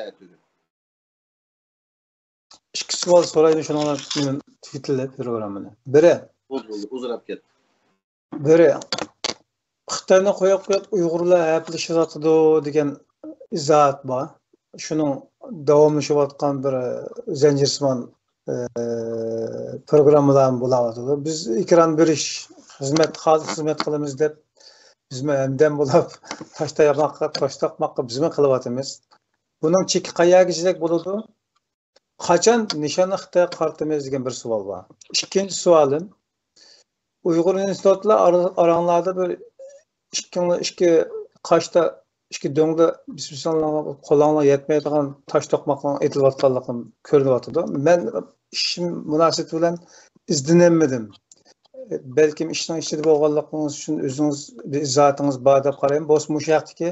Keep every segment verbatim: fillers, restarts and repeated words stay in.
ئەتىگۈن. ئىككى سوئال سورايمەن، شۇنىڭ بىلەن تۈگىتىلدى پروگراممىنى. بىرى، بولدى، بولدى، ئۇزىراپ كەتتى. بىرى، خىتاينى قويۇپ قويۇپ ئۇيغۇرلار ھەپىلىشىۋاتىدۇ دېگەن ئىزاھات بار. شۇنىڭ داۋاملىشىۋاتقان بىر زەنجىرسىمان، ئە، پروگراممىلارمۇ بولاۋاتىدۇ. بىز ئېكران بېرىش، خىزمەت، خالىس خىزمەت قىلىمىز دەپ، بىزمۇ ھەمدەم بولۇپ، تاش تاياقماققا، تاش تاقماققا بىزمۇ قىلىۋاتىمىز. بۇنىڭ چېكى قەيەرگىچىلىك بولىدۇ؟ قاچان نىشاننى خىتايغا قارىتىمىز دېگەن بىر سوئال بار. ئىككىنچى سوئالىم، ئۇيغۇر ئىنستىتۇتلار ئارا-، ئاراڭلاردا بىر ئىككىڭلار، ئىككى قاشتا، ئىككى دۆڭدە بىسمىللاھىڭلار، قولۇڭلار يەتمەيدىغان تاش توقماقلارنىڭ ئېتىلىۋاتقانلىقى كۆرۈنۈۋاتىدۇ. مەن ئىشىم مۇناسىۋىتى بىلەن ئىزدىنەلمىدىم. بەلكىم ئىشنىڭ ئىچىدە بولغانلىقىڭىز ئۈچۈن ئۆزىڭىز بىر ئىزاھاتىڭىز بار دەپ قارايمەن. بولسا مۇشۇ ھەقتىكى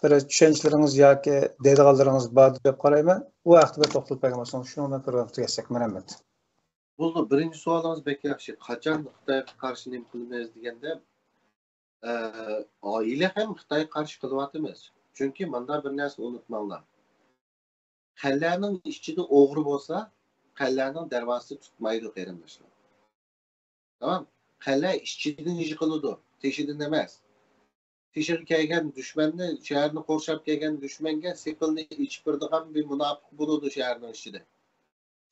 بىر چۈشەنچىلىرىڭىز ياكى دەيدىغانلىرىڭىز بار دەپ قارايمەن. ئۇ ھەقتە بىر توختىلىپ بەرگەن بولسىڭىز، شۇنىڭ بىلەن پروگراممىنى تۈگەتسەك. مەرھەمەت. بولدى، بىرىنچى سوئالىڭىز بەك ياخشى. قاچان خىتايغا قارشى نېمە قىلىمىز دېگەندە، ئە، ھېلىھەم خىتايغا قارشى قىلىۋاتىمىز. چۈنكى ماندا بىر نەرسىنى ئۇنتۇماڭلار. قەلئەنىڭ ئىچىدە ئوغرى بولسا، قەلئەنىڭ دەرۋازىسى تۇتمايدۇ، قېرىنداشلار. تامام. قەلئە ئىچىدىن يىقىلىدۇ، تېشىدىن ئەمەس. تېشىغا كەلگەن دۈشمەننى، شەھەرنى قورشاپ كەلگەن دۈشمەنگە سېپىلنى ئېچىپ بېرىدىغان بىر مۇناپىق بولىدۇ شەھەرنىڭ ئىچىدە.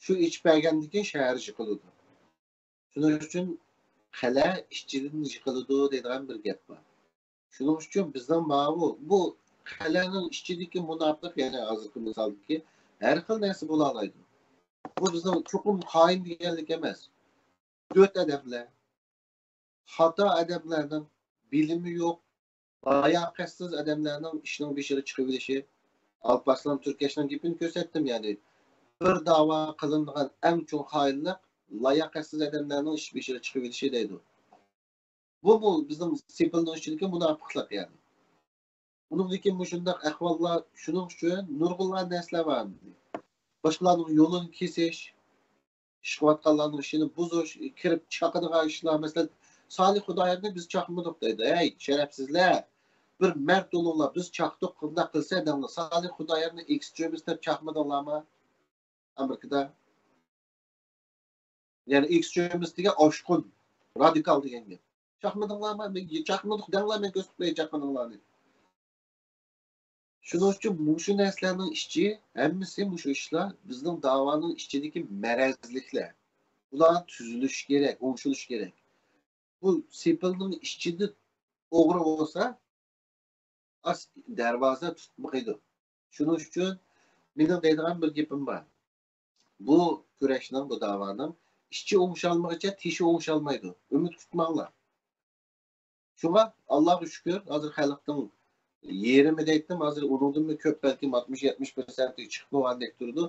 شۇ ئېچىپ بەرگەندىن كېيىن شەھەر يىقىلىدۇ. شۇنىڭ ئۈچۈن قەلئە ئىچىدىن يىقىلىدۇ دەيدىغان بىر گەپ بار. شۇنىڭ ئۈچۈن بىزنىڭ ماۋۇ، بۇ قەلئەنىڭ ئىچىدىكى مۇناپىق، يەنى ھازىرقى مىسالدىكى ھەر خىل نەرسە بولالايدۇ. بۇ بىزنىڭ چوقۇم خائىن دېگەنلىك ئەمەس. دۆت ئادەملەر، خاتا ئادەملەرنىڭ، بىلىمى يوق، لاياقەتسىز ئادەملەرنىڭ ئىشنىڭ بېشىغا چىقىۋېلىشى. ئالپارسلان تۈركەشنىڭ گېپىنى كۆرسەتتىم، يەنى بىر داۋا قىلىنىدىغان ئەڭ چوڭ خائىنلىق لاياقەتسىز ئادەملەرنىڭ ئىش بېشىغا چىقىۋېلىشى دەيدۇ. بۇمۇ بىزنىڭ سېپىلنىڭ ئىچىدىكى مۇناپىقلىق يەنى. ئۇنىڭدىن كېيىن مۇشۇنداق ئەھۋاللار، شۇنىڭ ئۈچۈن نۇرغۇنلىغان نەرسىلەر بار. باشقىلارنىڭ يولىنى كېسىش، ئىش قىلىۋاتقانلارنىڭ ئىشىنى بۇزۇش، كىرىپ چاقىدىغان ئىشلار، مەسىلەن، سالىھ خۇدايارنى بىز چاقمىدۇق دەيدۇ. ھەي، شەرەپسىزلەر! بىر مەرد بولۇڭلار، بىز چاقتۇق، قانداق قىلسا دەڭلار. سالىھ خۇدايارنى ئېكسترېمىست دەپ چاقمىدىڭلارمۇ؟ ئامېرىكىدا. يەنى ئېكسترېمىست دېگەن ئاشقۇن، رادىكال دېگەن گەپ. چاقمىدىڭلارمۇ؟ مەن چاقمىدۇق دەڭلار، مەن كۆرسىتىپ قوياي چاقمىدىڭلارنى. شۇنىڭ ئۈچۈن مۇشۇ نەرسىلەرنىڭ ئىچى، ھەممىسى مۇشۇ ئىشلار بىزنىڭ داۋانىڭ ئىچىدىكى مەرەزلىكلەر. بۇلار تۈزىلىشى كېرەك، ئوڭشىلىشى كېرەك. بۇ سېپىلنىڭ ئىچىدە ئوغرى بولسا، ئاس-، دەرۋازا تۇتمايدۇ. شۇنىڭ ئۈچۈن مېنىڭ دەيدىغان بىر گېپىم بار. بۇ كۈرەشنىڭ، بۇ داۋانىڭ ئىچى ئوڭشالمىغىچە تېشى ئوڭشالمايدۇ. ئۈمىد كۈتمەڭلار. شۇڭا ئاللاغا شۈكۈر، ھازىر خەلقنىڭ يېرىمى دەيتتىم، ھازىر ئۇنىڭدىنمۇ كۆپ، بەلكىم ئاتمىش يەتمىش پىرسەنتىگە چىقىپ بولغاندەك تۇرىدۇ.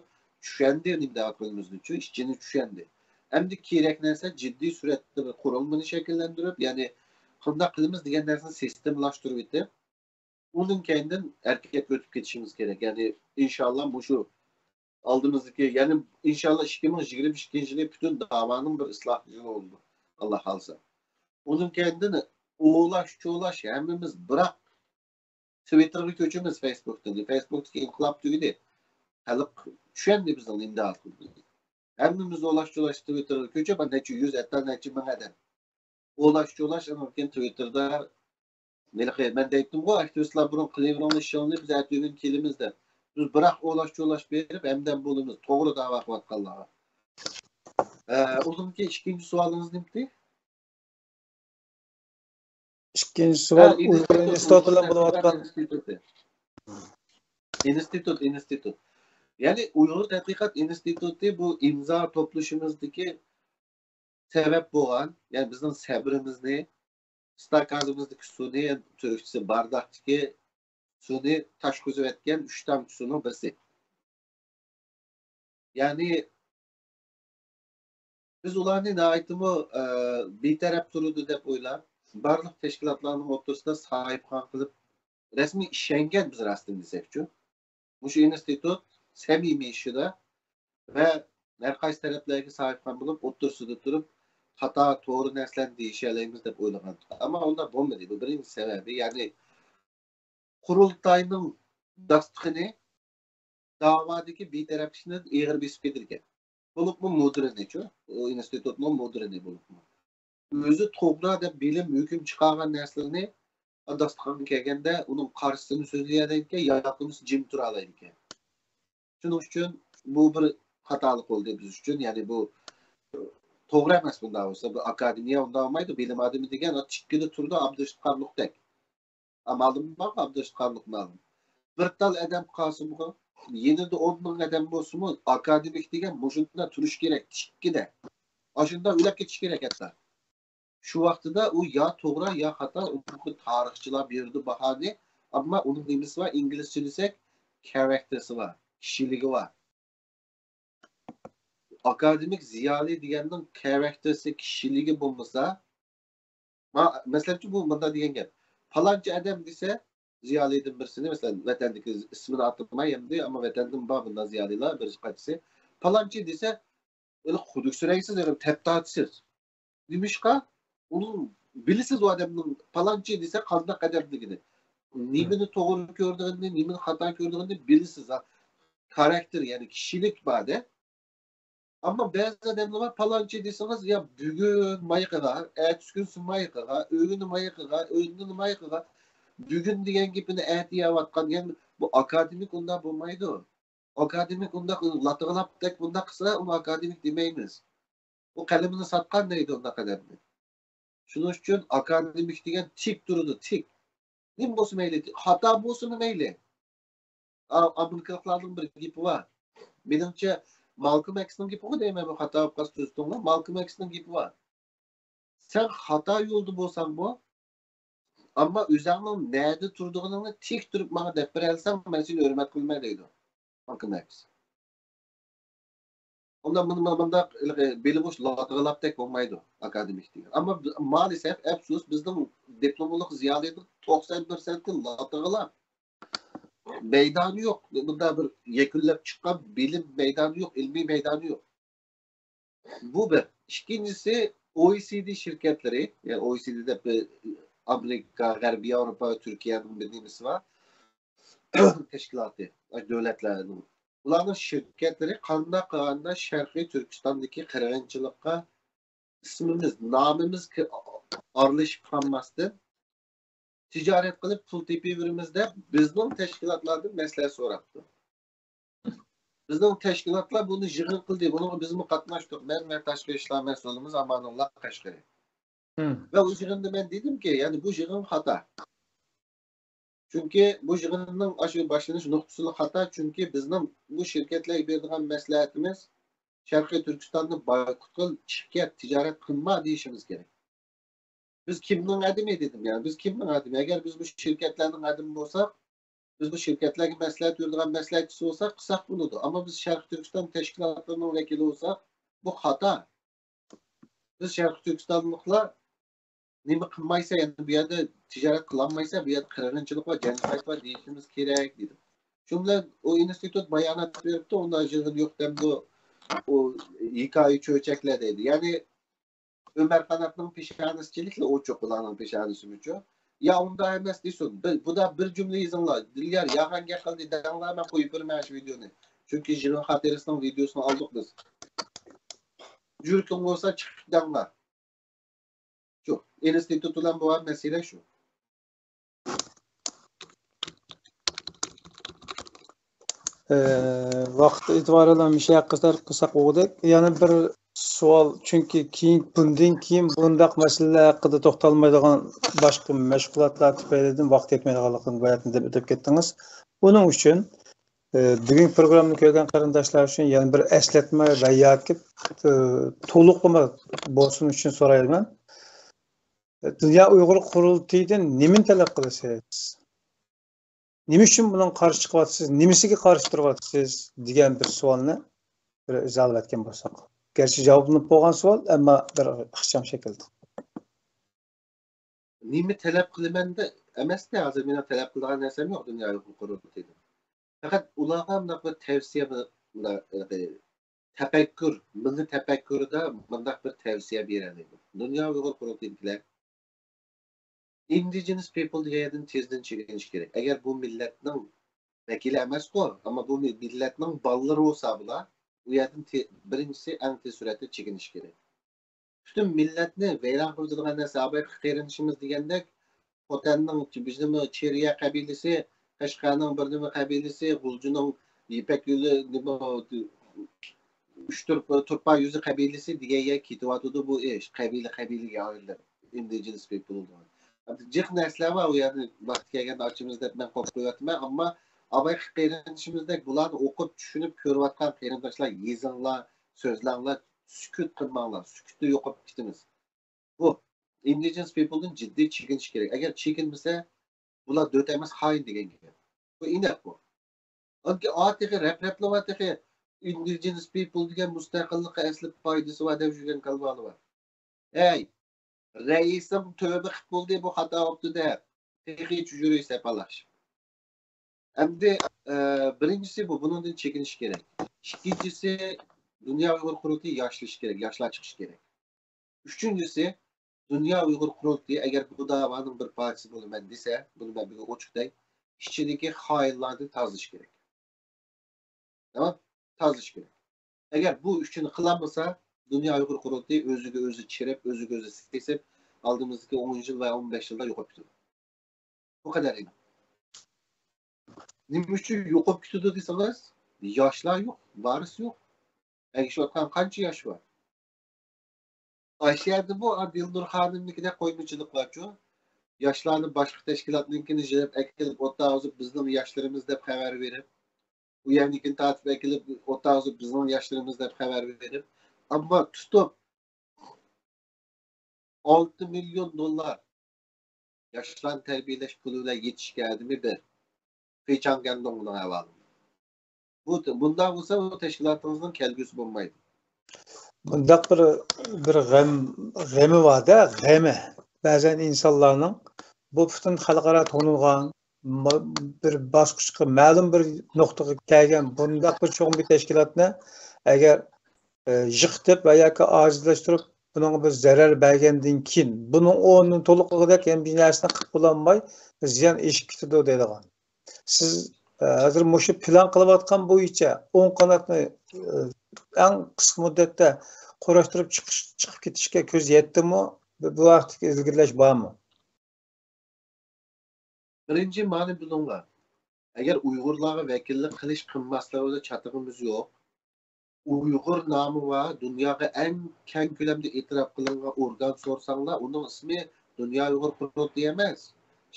چۈشەندى نېمە دەۋاتقىنىمىزنى، چۈ-، ئىچىنى چۈشەندى. ئەمدى كېرەك نەرسە جىددىي سۈرئەتتە بىر قۇرۇلمىنى شەكىللەندۈرۈپ، يەنى قانداق قىلىمىز دېگەن نەرسىنى سىستېمىلاشتۇرۇۋېتىپ، ئۇنىڭ كەينىدىن ھەرىكەتكە ئۆتۈپ كېتىشىمىز كېرەك. يەنى ئىنشاللا مۇشۇ ئالدىمىزدىكى، يەنى ئىنشاللا ئىككى مىڭ يىگىرمە ئىككىنچى يىلى پۈتۈن داۋانىڭ بىر ئىسلاھاتى بولىدۇ، ئاللا خالىسا. ئۇنىڭ كەينىدىن ئوۋلاش، چوۋلاش ھەممىمىز بىراق تىۋىتتېرغا كۆچىمىز فېيسبۇكتىن. فېيسبۇكتىكى ئىنقىلاب تۈگىدى. خەلق چۈشەندى بىزنىڭ نېمە دەۋاتقىنىمىزنى. ھەممىمىز ئوۋلاش، چوۋلاش تىۋىتتېرغا كۆچۈپ، نەچچە يۈز، ھەتتا نەچچە مىڭ ئادەم ئوۋلاش، چوۋلاش، ئاندىن كېيىن تىۋىتتېردا ھېلىقى مەن دەيتتىمغۇ، ئاكتىۋىستلار بۇرۇن قىلىۋېرىڭلار ئىشىڭلارنى، بىز ئەتىگۈن كېلىمىز دەپ. بىز بىراق ئوۋلاش، چوۋلاش بېرىپ ھەمدەم بولىمىز توغرا داۋا قىلىۋاتقانلارغا. ئە، ئۇنىڭدىن كېيىن ئىككىنچى سوئالىڭىز نېمىدى؟ ئىككىنچى سوئال، ھە، ئۇيغۇر ئىنستىتۇتى، ئىنستىتۇت بىلەن بولۇۋاتقان ئىنستىتۇتى. ئىنستىتۇت، ئىنستىتۇت. يەنى ئۇيغۇر تەتقىقات ئىنستىتۇتى بۇ ئىمزا توپلىشىمىزدىكى سەۋەب بولغان، يەنى بىزنىڭ سەبرىمىزنى، ئىستاكازىمىزدىكى سۇنى، تۈركچىسى بارداقتىكى سۇنى تاشقۇزۇۋەتكەن ئۈچ تامچە سۇنىڭ بىرسى. يەنى بىز ئۇلارنى ناھايىتىمۇ، ئە، بىتەرەپ تۇرىدۇ دەپ ئويلاپ، بارلىق تەشكىلاتلارنىڭ ئوتتۇرىسىدا ساھىبخان قىلىپ، رەسمىي ئىشەنگەن بىز راستىنى دېسەكچۇ. مۇشۇ ئىنستىتۇت سەمىمىي ئىشىدا ۋە ھەر قايسى تەرەپلەرگە ساھىبخان بولۇپ، ئوتتۇرىسىدا تۇرۇپ، خاتا، توغرا نەرسىلەرنى دېيىشەلەيمىز دەپ ئويلىغان. ئەمما ئۇنداق بولمىدى. بۇ بىرىنچى سەۋەبى، يەنى قۇرۇلتاينىڭ داستىخىنى داۋادىكى بىتەرەپلىكنى ئېغىر بېسىپ كېتىدىكەن. بولۇپمۇ مودېرنىچۇ، ئۇ ئىنستىتۇتنىڭ مودېرنى بولۇپمۇ. ئۆزى توغرا دەپ بىلىم ھۆكۈم چىقارغان نەرسىلىرىنى داستىخانغا كەلگەندە ئۇنىڭ قارشىسىنى سۆزلىيەلەيدىكەن، ياكى بولمىسا جىم تۇرالايدىكەن. شۇنىڭ ئۈچۈن بۇ بىر خاتالىق بولدى بىز ئۈچۈن. يەنى بۇ توغرا ئەمەس بۇنداق بولسا. بۇ ئاكادېمىيە ئۇنداق بولمايدۇ. بىلىم ئادىمى دېگەن ئا، تىككىدە تۇرىدۇ، ئابدۇرېشىت قارلۇقتەك. ئا، مالۇم بار ئابدۇرېشىت قارلۇق مالۇم. بىر تال ئادەم قالسىمۇ، يېنىدا ئون مىڭ ئادەم بولسىمۇ، ئاكادېمىك دېگەن مۇشۇنداق تۇرۇش كېرەك، تىككىدە. ئاشۇنداق ئۆلۈپ كېتىش كېرەك ھەتتا. شۇ ۋاقتىدا ئۇ يا توغرا، يا خاتا، ئۇ تارىخچىلار بېرىدۇ باھانى. ئەمما ئۇنىڭ نېمىسى بار؟ ئىنگلىزچە دېسەك، كارەكتېرسى بار، كىشىلىكى بار. ئاكادېمىك زىيالىي دېگەننىڭ كارەكتېرسى، كىشىلىكى بولمىسا، ما-، مەسىلەنچۇ، بۇ مۇنداق دېگەن گەپ. پالانچى ئادەم دېسە، زىيالىيدىن بىرسىنى، مەسىلەن، ۋەتەندىكى ئىسمىنى ئاتىماي ئەمدى، ئەمما ۋەتەندىن بار بۇنداق زىيالىيلار بىر قانچىسى. پالانچى دېسە، ھېلى خۇدۈكسىرەيسىز، ھېلى تەپتاتىسىز. نېمىشقا؟ ئۇنىڭ بىلىسىز، ئۇ ئادەمنىڭ پالانچى دېسە قانداق ئادەملىكىنى، نېمىنى توغرا كۆرىدىغىنىنى، نېمىنى خاتا كۆرىدىغىنىنى بىلىسىز. خاراكتېر، يەنى كىشىلىك بار-دە. ئەمما بەزى ئادەملەر بار، پالانچى دېسىڭىز، يا بۈگۈن مايىقىغا، ئەتىسى كۈنسى مايىقىغا، ئۆگۈنى مايىقىغا، ئۆگۈنى مايىقىغا، بۈگۈن دېگەن گېپىنى ئەتە يەۋاتقان، يەنى بۇ ئاكادېمىك ئۇنداق بولمايدۇ. ئاكادېمىك ئۇنداق لاتىغىلاپتەك بۇنداق قىلسا، ئۇنى ئاكادېمىك دېمەيمىز. ئۇ قەلىمىنى ساتقان دەيدۇ ئۇنداق ئادەمنى. شۇنىڭ ئۈچۈن ئاكادېمىك دېگەن تىك تۇرىدۇ، تىك. نېمە بولسا مەيلى، خاتا بولسىمۇ مەيلى. ئا-، ئامېرىكىلىقلارنىڭ بىر گېپى بار. مېنىڭچە، مالكوم ئەكسنىڭ گېپىغۇ دەيمەن، بۇ خاتا بولۇپ قالسا تۈزىتىڭلار. مالكوم ئەكسنىڭ گېپى بار. سەن خاتا يولدا بولساڭمۇ، ئەمما ئۆزۈڭنىڭ نەدە تۇرىدىغىنىڭنى تىك تۇرۇپ ماڭا دەپ بېرەلىسەڭ، مەن سېنى ھۆرمەت قىلىمەن دەيدۇ مالكوم ئەكس. ئۇنداق مۇن-، مۇن-، مۇنداق ھېلىقى بېلى بوش لاتىغىلاپتەك بولمايدۇ ئاكادېمىك دېگەن. ئەمما بى-، مائەلىسەف، ئەپسۇس، بىزنىڭ دىپلوملۇق زىيالىينىڭ توقسان پىرسەنتى لاتىغىلاپ. مەيدانى يوق. بۇنداق بىر يەكۈنلەپ چىققان بىلىم مەيدانى يوق، ئىلمىي مەيدانى يوق. بۇ بىر. ئىككىنچىسى، ئو ئى سى دى شىركەتلىرى، يەنى ئو ئى سى دى دەپ بىر ئامېرىكا، غەربىي ياۋروپا ۋە تۈركىيەنىڭ بىر نېمىسى بار. تەشكىلاتى، دۆلەتلەرنىڭ. ئۇلارنىڭ شىركەتلىرى قانداق قىلغاندا شەرقىي تۈركىستاندىكى قىرغىنچىلىققا ئىسمىمىز، نامىمىز كى-، ئارىلىشىپ قالماستىن، تىجارەت قىلىپ پۇل تېپىۋېرىمىز دەپ بىزنىڭ تەشكىلاتلاردىن مەسلىھەت سوراپتۇ. بىزنىڭ تەشكىلاتلار بۇنى يىغىن قىلدى، بۇنىڭغا بىزمۇ قاتناشتۇق، مەن ۋە تاشقى ئىشلار مەسئۇلىمىز ئامانۇللا قەشقىرى. ۋە ئۇ يىغىندا مەن دېدىمكى، يەنى بۇ يىغىن خاتا. چۈنكى بۇ يىغىننىڭ ئاشۇ باشلىنىش نۇقتىسىلا خاتا، چۈنكى بىزنىڭ بۇ شىركەتلەرگە بېرىدىغان مەسلىھەتىمىز شەرقىي تۈركىستاننى بايقۇت قىل، چىقىپ كەت، تىجارەت قىلما دېيىشىمىز كېرەك. بىز كىمنىڭ ئادىمى دېدىم، يەنى بىز كىمنىڭ ئادىمى؟ ئەگەر بىز بۇ شىركەتلەرنىڭ ئادىمى بولساق، بىز بۇ شىركەتلەرگە مەسلىھەت بېرىدىغان مەسلىھەتچىسى بولساق، قىلساق بولىدۇ. ئەمما بىز شەرقىي تۈركىستان تەشكىلاتلىرىنىڭ ۋەكىلى بولساق، بۇ خاتا. بىز شەرقىي تۈركىستانلىقلار نېمە قىلمايسەن، يەنى بۇ يەردە تىجارەت قىلالمايسەن، بۇ يەردە قىرغىنچىلىق بار، جېنوسايد بار دېيىشىمىز كېرەك دېدىم. شۇ بىلەن ئۇ ئىنستىتۇت بايانات بېرىپتۇ، ئۇنداق يىغىن يوق دەمدۇ، ئۇ ھېكايە چۆچەكلەر دەيدۇ. يەنى ئۆمەر قاناتنىڭ پېشانىسىچىلىكلا ئوچۇق ئۇلارنىڭ پېشانىسىمۇچۇ. يا ئۇنداق ئەمەس دېسۇن. بىر، بۇدا بىر جۈملە يېزىڭلار. دىليار يالغان گەپ قىلدى دەڭلار، مەن قويۇپ بېرىمەن شۇ ۋىدېونى. چۈنكى يىغىن خاتىرىسىنىڭ ۋىدېوسىنى ئالدۇق بىز. يۈرىكىڭ بولسا چىقىپ دەڭلار. شۇ. ئىنستىتۇت بىلەن بولغان مەسىلە شۇ. ئى، ۋاقىت ئېتىبارى بىلەن مۇشۇ ھەققىدە قىلساق بولغۇدەك. يەنە بىر سوئال، چۈنكى كېيىن، بۇندىن كېيىن بۇنداق مەسىلىلەر ھەققىدە توختالمايدىغان باشقا مەشغۇلاتلار تۈپەيلىدىن ۋاقىت يەتمەيدىغانلىقىنى باياتىن دەپ ئۆتۈپ كەتتىڭىز. بۇنىڭ ئۈچۈن، ئى، بۈگۈنكى پروگراممىنى كۆرگەن قېرىنداشلار ئۈچۈن يەنە بىر ئەسلەتمە ۋە ياكى، ئى، تولۇقلىما بولسۇن ئۈچۈن سورايمەن. دۇنيا ئۇيغۇر قۇرۇلتىيىدىن نېمىنى تەلەپ قىلىسىز؟ نېمە ئۈچۈن بۇنىڭغا قارشى چىقىۋاتىسىز؟ نېمىسىگە قارشى تۇرۇۋاتىسىز؟ دېگەن بىر سوئالنى بىر ئىزاھلاۋەتكەن بولساق. گەرچە جاۋابلىنىپ بولغان سوئال، ئەمما بىر ئىخچام شەكىلدە. نېمە تەلەپ قىلىمەن دە-، ئەمەستە، ھازىر مېنىڭ تەلەپ قىلىدىغان نەرسەم يوق دۇنيا ئۇيغۇر قۇرۇلتىيىدىن. پەقەت ئۇلارغا مۇنداق بىر تەۋسىيە، مۇنداق، مۇنداق، تەپەككۇر، مىللىي تەپەككۇرىدا مۇنداق بىر تەۋسىيە بېرەلەيمەن. دۇنيا ئۇيغۇر قۇرۇلتىيىدىكىلەر، ئىندىجېنس پىپل دېگەن يەردىن تېزدىن چېكىنىش كېرەك. ئەگەر بۇ مىللەتنىڭ ۋەكىلى ئەمەسقۇ، ئەمما بۇ مىللەتنىڭ بالىلىرى بولسا بۇلار، ئۇ يەردىن تې-، بىرىنچىسى ئەڭ تېز سۈرئەتتە چېكىنىش كېرەك. پۈتۈن مىللەتنى ۋەيران قىلىۋېتىدىغان نەرسە، ئاباي قېرىندىشىمىز دېگەندەك، خوتەننىڭ بىزنىمۇ چېرىيە قەبىلىسى، قەشقەرنىڭ بىر نېمە قەبىلىسى، غۇلجىنىڭ يىپەك يولى نېمە، ئۈچ تۇرپا، تۇرپا يۈزى قەبىلىسى دېگەن يەرگە كېتىۋاتىدۇ بۇ ئىش. قەبىلە، قەبىلىگە ئايرىلىپ، ئىندىجېنس پىپل دېگەن. جىق نەرسىلەر بار، ئۇ يەرنى ۋاقتى كەلگەندە ئاچىمىز دەپ مەن قويۇپ قويۇۋاتىمەن. ئەمما ئاباي قېرىندىشىمىزدەك بۇلارنى ئوقۇپ، چۈشىنىپ، كۆرۈۋاتقان قېرىنداشلار يېزىڭلار، سۆزلەڭلار، سۈكۈت قىلماڭلار، سۈكۈتتە يوقاپ كېتىمىز. بۇ ئىندىجېنس پىپلدىن جىددىي چېكىنىش كېرەك. ئەگەر چېكىنمىسە، بۇلار دۆت ئەمەس، خائىن دېگەن گەپ. بۇ ئېنىق بۇ. ئانكى ئا تېخى رەپ-رەپلەۋا تېخى ئىندىجېنس پىپل دېگەن مۇستەقىللىققا ئەسلى پايدىسى بار دەپ يۈرگەن كالۋالار بار. ھەي، رەئىسىم تۆبە قىپ بولدى، بۇ خاتا بوپتۇ دەپ. تېخىچە يۈرۈي سەپالاش. ئەمدى، ئە، بىرىنچىسى بۇ، بۇنىڭدىن چېكىنىش كېرەك. ئىككىنچىسى، دۇنيا ئۇيغۇر قۇرۇلتىيى ياشلىشى كېرەك، ياشلار چىقىشى كېرەك. ئۈچىنچىسى، دۇنيا ئۇيغۇر قۇرۇلتىيى ئەگەر بۇ داۋانىڭ بىر پارچىسى بولىمەن دېسە، بۇنى مەن بۈگۈن ئوچۇق دەي، ئىچىدىكى خائىنلارنى تازىلىشى كېرەك. تامام؟ تازىلىشى كېرەك. ئەگەر بۇ ئۈچىنى قىلالمىسا، دۇنيا ئۇيغۇر قۇرۇلتىيى ئۆزىگە ئۆزى چىرىپ، ئۆزىگە ئۆزى سېسىپ، ئالدىمىزدىكى ئون يىل ۋە ئون بەش يىلدا يوقاپ كېتىدۇ. بۇ قەدەر ئېنىق. نېمە ئۈچۈن يوقاپ كېتىدۇ دېسىڭىز، ياشلار يوق، ۋارىس يوق. ئەگىشىۋاتقان قانچە ياش بار؟ ئاشۇ يەردىمۇ دىلنۇر خانىمنىڭكىدەك قويمىچىلىق بارچۇ؟ ياشلارنى باشقا تەشكىلاتنىڭكىنى يىغىپ ئەكېلىپ ئوتتۇرىغا ئۇزۇپ، بىزنىڭ ياشلىرىمىز دەپ خەۋەر بېرىپ، ئۇ يەرنىڭكىنى تارتىپ ئەكېلىپ ئوتتۇرىغا ئۇزۇپ، بىزنىڭ ياشلىرىمىز دەپ خەۋەر بېرىپ، ئەمما تۇتۇپ ئالتە مىليون دوللار ياشلارنى تەربىيەلەش پۇلى بىلەن يېتىشكەن ئادىمى بىر. فېيچاڭگەندۇڭ بۇنىڭ ئەھۋالى. بۇ، بۇنداق بولسا، بۇ تەشكىلاتىڭىزنىڭ كەلگۈسى بولمايدۇ. بۇنداق بىر، بىر غەم، غېمى بار-دە، غېمى. بەزەن ئىنسانلارنىڭ بۇ پۈتۈن خەلقئارا تونۇلغان، ما-، بىر باسقۇچقا، مەلۇم بىر نۇقتىغا كەلگەن بۇنداق بىر چوڭ بىر تەشكىلاتنى ئەگەر، ئە، يىقىتىپ ۋە ياكى ئاجىزلاشتۇرۇپ، بۇنىڭغا بىر زەرەر بەرگەندىن كېيىن، بۇنىڭ ئورنىنى تولۇقلىغۇدەك يەنە بىر نەرسىنى قىلىپ بولالماي، زىيان ئېشىپ كېتىدۇ دەيدىغان. سىز، ئە، ھازىر مۇشۇ پىلان قىلىۋاتقان بويىچە ئوڭ قاناتنى، ئە، ئەڭ قىسقا مۇددەتتە قۇراشتۇرۇپ چىقىش، چىقىپ كېتىشكە كۆز يەتتىمۇ؟ بۇ، بۇ ھەقتىكى ئىلگىرىلەش بارمۇ؟ بىرىنچى، مانا بىلىڭلار، ئەگەر ئۇيغۇرلارغا ۋەكىللىك قىلىش قىلماسلىقىدا چاتىقىمىز يوق. ئۇيغۇر نامى بار، دۇنياغا ئەڭ كەڭ كۆلەمدە ئېتىراپ قىلىنغان ئورگان سورىساڭلار، ئۇنىڭ ئىسمى دۇنيا ئۇيغۇر قۇرۇلتىيى ئەمەس،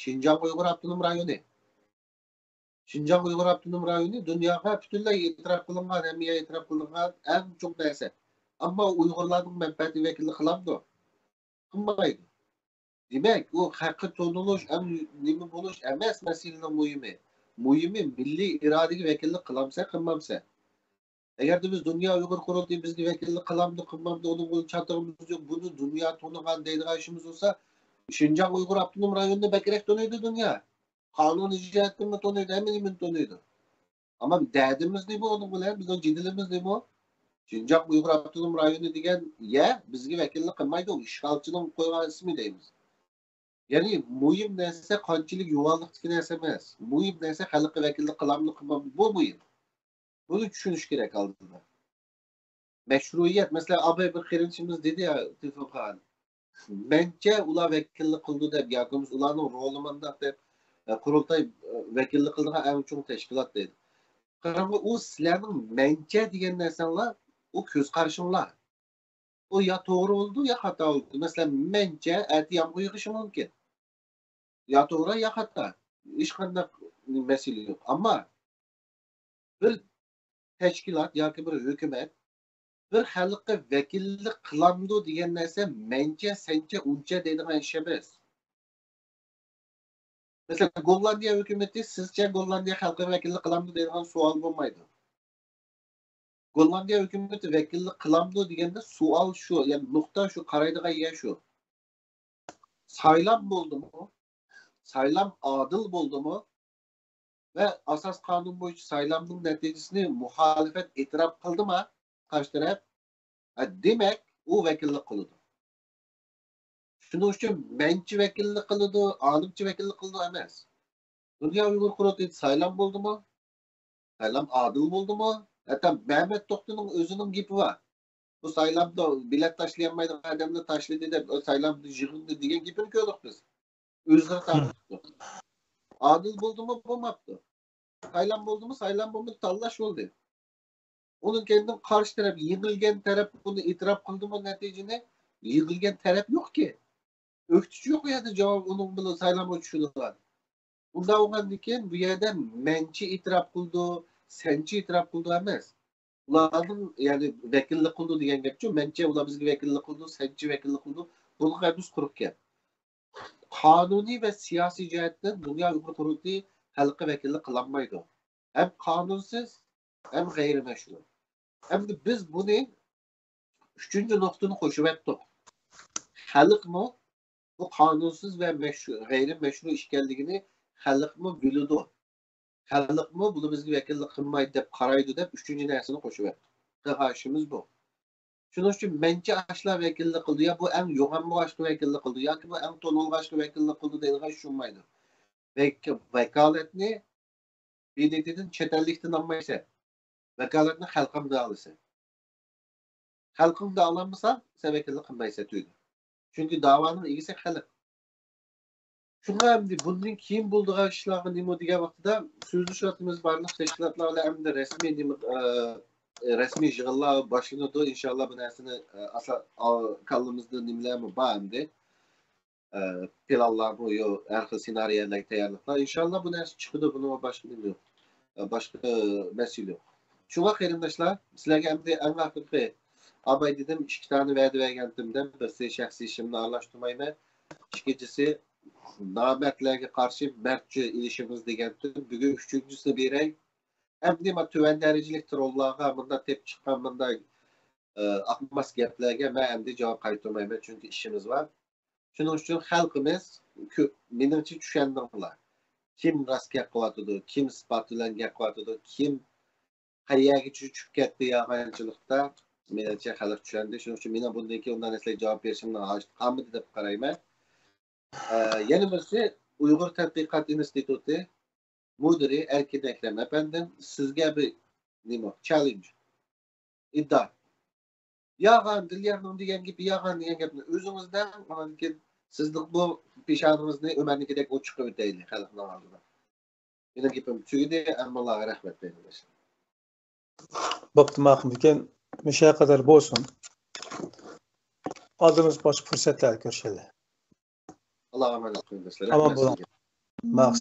شىنجاڭ ئۇيغۇر ئاپتونوم رايونى. شىنجاڭ ئۇيغۇر ئاپتونوم رايونى دۇنياغا پۈتۈنلەي ئېتىراپ قىلىنغان، ھەممە يەر ئېتىراپ قىلىنغان ئەڭ چوڭ تەسىر. ئەمما ئۇيغۇرلارنىڭ مەنپەئەتىنى ۋەكىللىك قىلامدۇ؟ قىلمايدۇ. دېمەك، ئۇ ھەققى تونۇلۇش، ئەڭ نېمە بولۇش ئەمەس مەسىلىنىڭ مۇھىمى. مۇھىمى مىللىي ئىرادىگە ۋەكىللىك قىلامسەن، قىلمامسەن. ئەگەردە بىز دۇنيا ئۇيغۇر قۇرۇلتىيى بىزگە ۋەكىللىك قىلامدۇ، قىلمامدۇ، ئۇنىڭ بىلەن چاتىقىمىز يوق، بۇنى دۇنيا تونۇغان دەيدىغان ئىشىمىز بولسا، شىنجاڭ ئۇيغۇر ئاپتونوم رايونىنى بەكرەك تونۇيدۇ دۇنيا. قانۇنىي جەھەتتىنمۇ تونۇيدۇ، ھەممە نېمىنى تونۇيدۇ. ئەمما دەردىمىز نېمە ئۇنىڭ بىلەن؟ بىزنىڭ جېدىلىمىز نېمە؟ شىنجاڭ ئۇيغۇر ئاپتونوم رايونى دېگەن يەر بىزگە ۋەكىللىك قىلمايدۇ، ئىشغالچىنىڭ قويغان ئىسمى دەيمىز. يەنى مۇھىم نەرسە قانچىلىك يوغانلىقتىكى نەرسە ئەمەس. مۇھىم نەرسە خەلققە ۋەكىللىك قىلامدۇ، قىلمامدۇ، بۇ مۇھىم. بۇنى چۈشىنىش كېرەك ئالدىدا. مەشرۇئىيەت، مەسىلەن، ئاباي بىر قېرىندىشىمىز دېدى يا، تېلېفون قىلغان. مەنچە ئۇلار ۋەكىللىك قىلىدۇ دەپ، ياكى بولمىسا ئۇلارنىڭ رولى مانداق دەپ، ئە، قۇرۇلتاي، ئە، ۋەكىللىك قىلىدىغان ئەڭ چوڭ تەشكىلات دەيدۇ. قاراڭغۇ، ئۇ سىلەرنىڭ مەنچە دېگەن نەرسەڭلار، ئۇ كۆز قارىشىڭلار. ئۇ يا توغرا بولىدۇ، يا خاتا بولىدۇ. مەسىلەن، مەنچە ئەتە يامغۇر يېغىشى مۇمكىن. يا توغرا، يا خاتا. ھېچقانداق مەسىلە يوق. ئەمما بىر تەشكىلات ياكى بىر ھۆكۈمەت بىر خەلققە ۋەكىللىك قىلامدۇ دېگەن نەرسە مەنچە، سەنچە، ئۇنچە دەيدىغان ئىش ئەمەس. مەسىلەن، گوللاندىيە ھۆكۈمىتى سىزچە گوللاندىيە خەلقىگە ۋەكىللىك قىلامدۇ دەيدىغان سوئال بولمايدۇ. گوللاندىيە ھۆكۈمىتى ۋەكىللىك قىلامدۇ دېگەندە سوئال شۇ، يەنى نۇقتا شۇ، قارايدىغان يەر شۇ. سايلام بولدىمۇ؟ سايلام ئادىل بولدىمۇ؟ ۋە ئاساس قانۇن بويىچە سايلامنىڭ نەتىجىسىنى مۇخالىپەت ئېتىراپ قىلدىما قارشى تەرەپ؟ ھە، دېمەك، ئۇ ۋەكىللىك قىلىدۇ. شۇنىڭ ئۈچۈن مەنچە ۋەكىللىك قىلىدۇ، ئالىمچە ۋەكىللىك قىلىدۇ ئەمەس. دۇنيا ئۇيغۇر قۇرۇلتىيىدا سايلام بولدىمۇ؟ سايلام ئادىل بولدىمۇ؟ ھەتتا مەمەت توختىنىڭ ئۆزىنىڭ گېپى بار. بۇ سايلامدا بېلەت تاشلىيالمايدىغان ئادەمنى تاشلىدى دەپ، سايلامدا يىغىندى دېگەن گېپىنى كۆردۇق بىز. ئۆزىگە تارتىپتۇ. ئادىل بولدىمۇ، بولماپتۇ. سايلام بولدىمۇ، سايلام بولمىدى، تاللاش بولدى. ئۇنىڭ كەينىدىن قارشى تەرەپ، يېڭىلگەن تەرەپ بۇنى ئېتىراپ قىلدىمۇ نەتىجىنى؟ يېڭىلگەن تەرەپ يوقكى. ئۆكتىچى يوق ئۇ يەردە جاۋاب ئۇنىڭ بىلەن سايلامغا چۈشىدىغان. ئۇنداق بولغاندىن كېيىن بۇ يەردە مەنچە ئېتىراپ قىلىدۇ، سەنچە ئېتىراپ قىلىدۇ ئەمەس. ئۇلارنىڭ، يەنى، ۋەكىللىك قىلىدۇ دېگەن گەپچۇ، مەنچە ئۇلار بىزگە ۋەكىللىك قىلىدۇ، سەنچە ۋەكىللىك قىلىدۇ، بۇنىڭغا ھەممىسى قۇرۇق گەپ. قانۇنىي ۋە سىياسىي جەھەتتىن دۇنيا ئۇيغۇر قۇرۇلتىيى خەلققە ۋەكىللىك قىلالمايدۇ. ھەم قانۇنسىز، ھەم غەيرىي مەشرۇ. ئەمدى بىز بۇنى ئۈچىنچى نۇقتىنى قوشۇۋەتتۇق. خەلقمۇ بۇ قانۇنسىز ۋە مەشرۇ-، غەيرىي مەشرۇ ئىكەنلىكىنى خەلقمۇ بىلىدۇ. خەلقمۇ بۇلار بىزگە ۋەكىللىك قىلمايدۇ دەپ قارايدۇ دەپ ئۈچىنچى نەرسىنى قوشۇۋەتتۇق. قېرىندىشىمىز بۇ. شۇنىڭ ئۈچۈن مەنچە ئاشۇلار ۋەكىللىك قىلىدۇ، يا بۇ ئەڭ يوغانمۇ ئاشۇ ۋەكىللىك قىلىدۇ، ياكى بۇ ئەڭ تونۇلغان ئاشۇ ۋەكىللىك قىلىدۇ دەيدىغان ئىش بولمايدۇ. ۋەك-، ۋاكالەتنى بى دې تىدىن چەت ئەللىكتىن ئالمايسەن. ۋاكالەتنى خەلقىڭدىن ئالىسەن. خەلقىڭدىن ئالالمىساڭ، سەن ۋەكىللىك قىلمايسەن تۈگىدى. چۈنكى داۋانىڭ ئىگىسى خەلق. شۇڭا ئەمدى بۇندىن كېيىن بولىدىغان ئىشلارغا نېمە دېگەن ۋاقتىدا سۆزلىشىۋاتىمىز، بارلىق تەشكىلاتلار بىلەن ئەمدى رەسمىي نېمە، ئە، رەسمىي يىغىنلار باشلىنىدۇ. ئىنشاللا بۇ نەرسىنى، ئە، ئاسا-، ئا-، كاللىمىزدا نېمىلەرمۇ بار ئەمدى. ئە، پىلانلارمۇ يوق، ھەر خىل سېنارىيەلەرگە تەييارلىقلار. ئىنشاللا بۇ نەرسە چىقىدۇ، بۇنىڭغا باشقا نېمە يوق. ئە، باشقا مەسىلە يوق. شۇڭا قېرىنداشلار، سىلەرگە ئەمدى ئەڭ ئاخىرقى ئاباي دېدىم، ئىككى دانە ۋەدە بەرگەنتىم دەپ، بىرسى شەخسىي ئىشىمنى ئارىلاشتۇرمايمەن. ئىككىنچىسى، نامەردلەرگە قارشى مەردچە ئېلىشىمىز دېگەنتىم. بۈگۈن ئۈچىنچىسىنى بېرەي. ئەمدى ما تۆۋەن دەرىجىلىك تروللارغا، مۇنداق تېپىپ چىققان مۇنداق، ئە، ئاقماس گەپلەرگە مەن ئەمدى جاۋاب قايتۇرمايمەن، چۈنكى ئىشىمىز بار. شۇنىڭ ئۈچۈن خەلقىمىز كۆ-، مېنىڭچە چۈشەندىڭلار. كىم راست گەپ قىلىۋاتىدۇ، كىم ئىسپات بىلەن گەپ قىلىۋاتىدۇ، كىم قەيەرگىچە چۈشۈپ كەتتى يالغانچىلىقتا، مېنىڭچە خەلق چۈشەندى. شۇنىڭ ئۈچۈن مېنىڭ بۇندىن كېيىن ئۇنداق نەرسىلەرگە جاۋاب بېرىشىمنىڭ ھاجىتى قالمىدى دەپ قارايمەن. ئە، يەنە بىرسى، ئۇيغۇر تەتقىقات ئىنستىتۇتى مۇدىرى ئەركىن ئەكرەم ئەپەندىم، سىزگە بىر نېمە، چاللېنج، ئىدىئا. يالغان، دىليارنىڭ دېگەن گېپى يالغان دېگەن گەپنى ئۆزىڭىز دەڭ، ئاندىن كېيىن سىزنىڭ بۇ پېشانىڭىزنى ئۆمەرنىڭكىدەك ئوچۇق قىلىۋېتەيلى خەلقنىڭ ئالدىدا. مېنىڭ گېپىم تۈگىدى، ھەممىڭلارغا رەھمەت، قېرىنداشلار. بوپتۇ، ماقۇلمىكىن؟ مۇشۇ قەدەر بولسۇن. ئالدىمىز باشقا پۇرسەتلەردە كۆرۈشەيلى. ئاللاغا ئامانەت، قېرىنداشلار. ئامان رەھمەت بولۇڭ. سىزگە. ماقۇل.